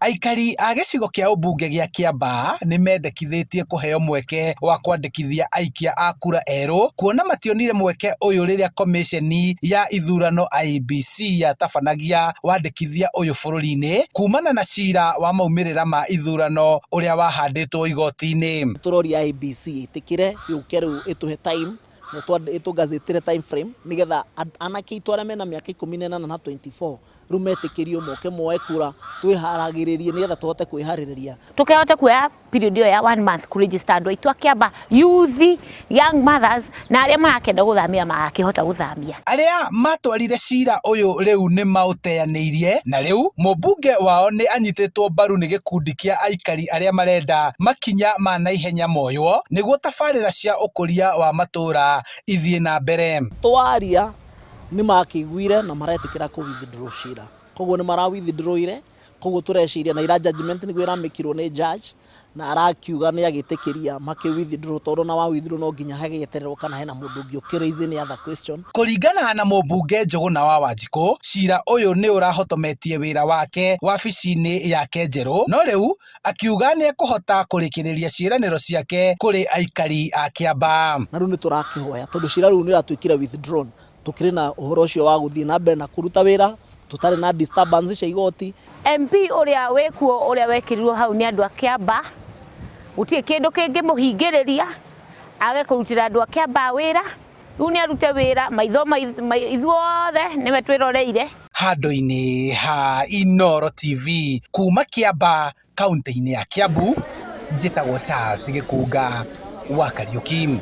Aikari a gĩcigo kĩa ũmbunge gĩa Kiambaa nĩmendekithĩtie kũheo mweke wa kwandĩkithia aikia a kura erũ kuona mationire mweke ũyũ rĩrĩa komĩceni ya ithurano IEBC yatabanagia wandĩkithia ũyũ bũrũri-inĩ kumana na cira wa maumĩrĩra ma ithurano ũrĩa wahandĩtwo igoti-inĩ. Tũroria IEBC ĩtĩkĩre yũke rĩu ĩtũhe time na ĩtũgazetĩre time frame nĩgetha anake aitũ arĩa mena mĩaka 18 na 24 rĩu metĩkĩrio moke moe kura, twĩharagĩrĩrie nĩgetha tũhote kwĩharĩrĩria. Tukihote kuoya period ĩyo ya one month kũregister andũ aitũ a Kiambaa, youth, young mothers na arĩa marakenda gũthamia magakĩhota gũthamia. Arĩa matwarire cira ũyũ rĩu nĩ maũteanĩirie na rĩu mũmbunge wao nĩ anyitĩtwo mbaru nĩ gĩkundi kĩa aikari arĩa marenda makinya ma naihenya moywo nĩguo tabarĩra cia ũkũria wa matũũra ithiĩ na mbere. Twaria nĩ makĩiguire na maretĩkĩra kũ withdraw cira, koguo nĩ mara withdrawire, koguo tũreciria na ira judgment nĩguo ĩramĩkirwo nĩ judge na arakiuga nĩ agĩtĩkĩria makĩ withdraw, tondũ na wa withdraw no nginya hagĩetererwo kana hena mũndũ ũngĩ ũkĩ raise any other question. Kũringana na mũmbunge Njũgũna wa Wanjikũ, cira ũyũ nĩ ũrahotometie wĩra wake wabici-inĩ yake njerũ, no rĩu akiuga nĩ ekũhota kũrĩkĩrĩria ciĩranĩro ciake kũrĩ aikari a Kiambaa. Na rĩu nĩ tũrakĩhoya tondũ cira rĩu nĩ ũratuĩkire withdrawn, tũkĩrĩ na ũhoro ũcio wa gũthiĩ na mbere na kũruta wĩra tũtarĩ na disturbance cia igoti. MP ũrĩa wĩkuo ũrĩa wekĩrirwo hau nĩ andũ a Kiambaa, gũtirĩ kĩndũ kĩngĩmũhingĩrĩria age kũrutĩra andũ a Kiambaa wĩra. Rĩu nĩ arute wĩra maitho ithuothe nĩwe twĩroreire. Handũ-inĩ ha Inooro TV kuma Kiambaa kaunti-inĩ ya Kiambu, njĩtagwo Charles Gĩkunga wa Kariuki.